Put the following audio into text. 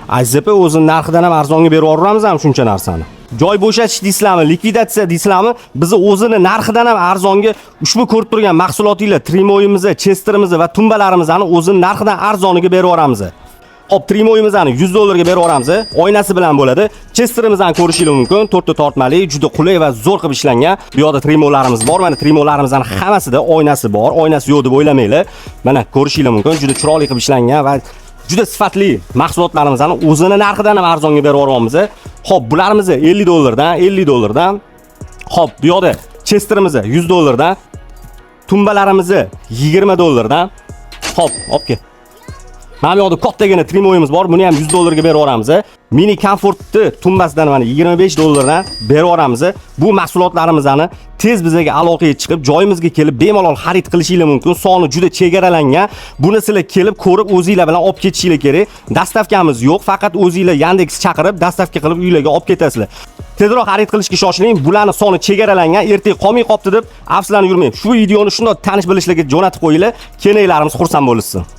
Aziz opa, o'zini narxidan ham arzonga berib yuboramiz ham shuncha narsani. Joy bo'shatish deysizlarmi, likvidatsiya deysizlarmi, bizni o'zini narxidan ham arzonga ushbu ko'rib turgan mahsulotinglar, trimoyimizni, chesterimizni va tumbalarimizni o'zini narxidan arzoniga berib yuboramiz. Xo'p, trimoyimizni 100 dollarga berib yuboramiz. Oynasi bilan bo'ladi. Chesterimizni ko'rishingiz mumkin. To'rtta tortmali, juda qulay va zo'r qilib ishlangan. Bu yoqda trimolarimiz bor. Mana trimolarimizni hammasida oynasi bor. Oynasi yo'q deb o'ylamanglar. Mana ko'rishingiz mumkin. Juda chiroyli qilib ishlangan va juda sifatli mahsulotlarimizni o'zini narxidan ham arzonga berib yuboryapmiz. Xo'p, bularimizni 50 dollardan, 50 dollardan. Xo'p, bu yoqda chesterimizni 100 dollardan, tumbalarimizni 20 dollardan. Xo'p, olib kel. Mana bu yoqda kattagina trimoyimiz bor. Buni ham 100 dollarga berib yuboramiz. Mini komfortni tumbasidan mana 25 dollardan berib yuboramiz. Bu mahsulotlarimizni tez bizga aloqaga chiqib, joyimizga kelib bemalol xarid qilishinglar mumkin. Soni juda chegaralangan. Buni sizlar kelib ko'rib o'zinglar bilan olib ketishinglar kerak. Доставка miz yo'q, faqat o'zinglar Yandex chaqirib, доставка qilib uylarga olib ketasizlar. Tezroq xarid qilishga shoshiling. Bularni soni chegaralangan. Ertaga qolmay qopti deb afsuslanib yurmang. Shu videoni shundoq tanish bilishlarga jo'natib qo'yinglar. Kelinglarimiz xursand bo'lishsin.